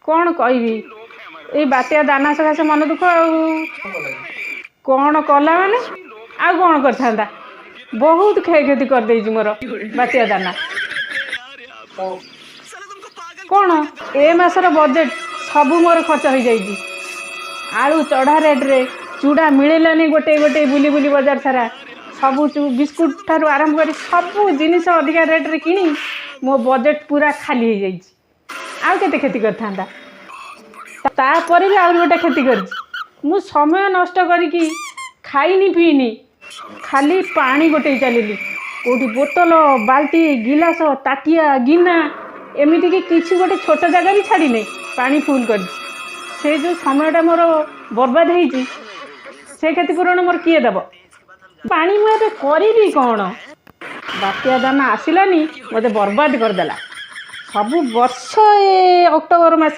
କ'ଣ କହିବି, ଏଇ ବାତ୍ୟା ଦାନା ସକାଶେ ମନ ଦୁଃଖ। ଆଉ କ'ଣ କଲା ମାନେ, ଆଉ କ'ଣ କରିଥାନ୍ତା? ବହୁତ କ୍ଷୟକ୍ଷତି କରିଦେଇଛି ମୋର ବାତ୍ୟା ଦାନା। କ'ଣ ଏ ମାସର ବଜେଟ୍ ସବୁ ମୋର ଖର୍ଚ୍ଚ ହେଇଯାଇଛି। ଆଳୁ ଚଢ଼ା ରେଟ୍ରେ, ଚୁଡ଼ା ମିଳିଲାନି ଗୋଟେ ଗୋଟେ, ବୁଲି ବୁଲି ବଜାର ସାରା। ସବୁ ବିସ୍କୁଟ ଠାରୁ ଆରମ୍ଭ କରି ସବୁ ଜିନିଷ ଅଧିକା ରେଟ୍ରେ କିଣି ମୋ ବଜେଟ୍ ପୁରା ଖାଲି ହେଇଯାଇଛି। ଆଉ କେତେ କ୍ଷତି କରିଥାନ୍ତା? ତାପରେ ବି ଆହୁରି ଗୋଟେ କ୍ଷତି କରିଛି। ମୁଁ ସମୟ ନଷ୍ଟ କରିକି ଖାଇନି ପିଇନି, ଖାଲି ପାଣି ଗୋଟେଇ ଚାଲିଲି। କେଉଁଠି ବୋତଲ, ବାଲ୍ଟି, ଗିଲାସ, ତାଟିଆ, ଗିନା, ଏମିତିକି କିଛି ଗୋଟେ ଛୋଟ ଜାଗା ବି ଛାଡ଼ିନି, ପାଣି ଫୁଲ୍ କରିଛି। ସେ ଯେଉଁ ସମୟଟା ମୋର ବର୍ବାଦ ହେଇଛି, ସେ କ୍ଷତିପୂରଣ ମୋର କିଏ ଦେବ? ପାଣି ମୁଁ ଏବେ କରିବି କ'ଣ? ବାତ୍ୟା ଦାନା ଆସିଲାନି, ମୋତେ ବର୍ବାଦ କରିଦେଲା। ସବୁ ବର୍ଷ ଏ ଅକ୍ଟୋବର ମାସରେ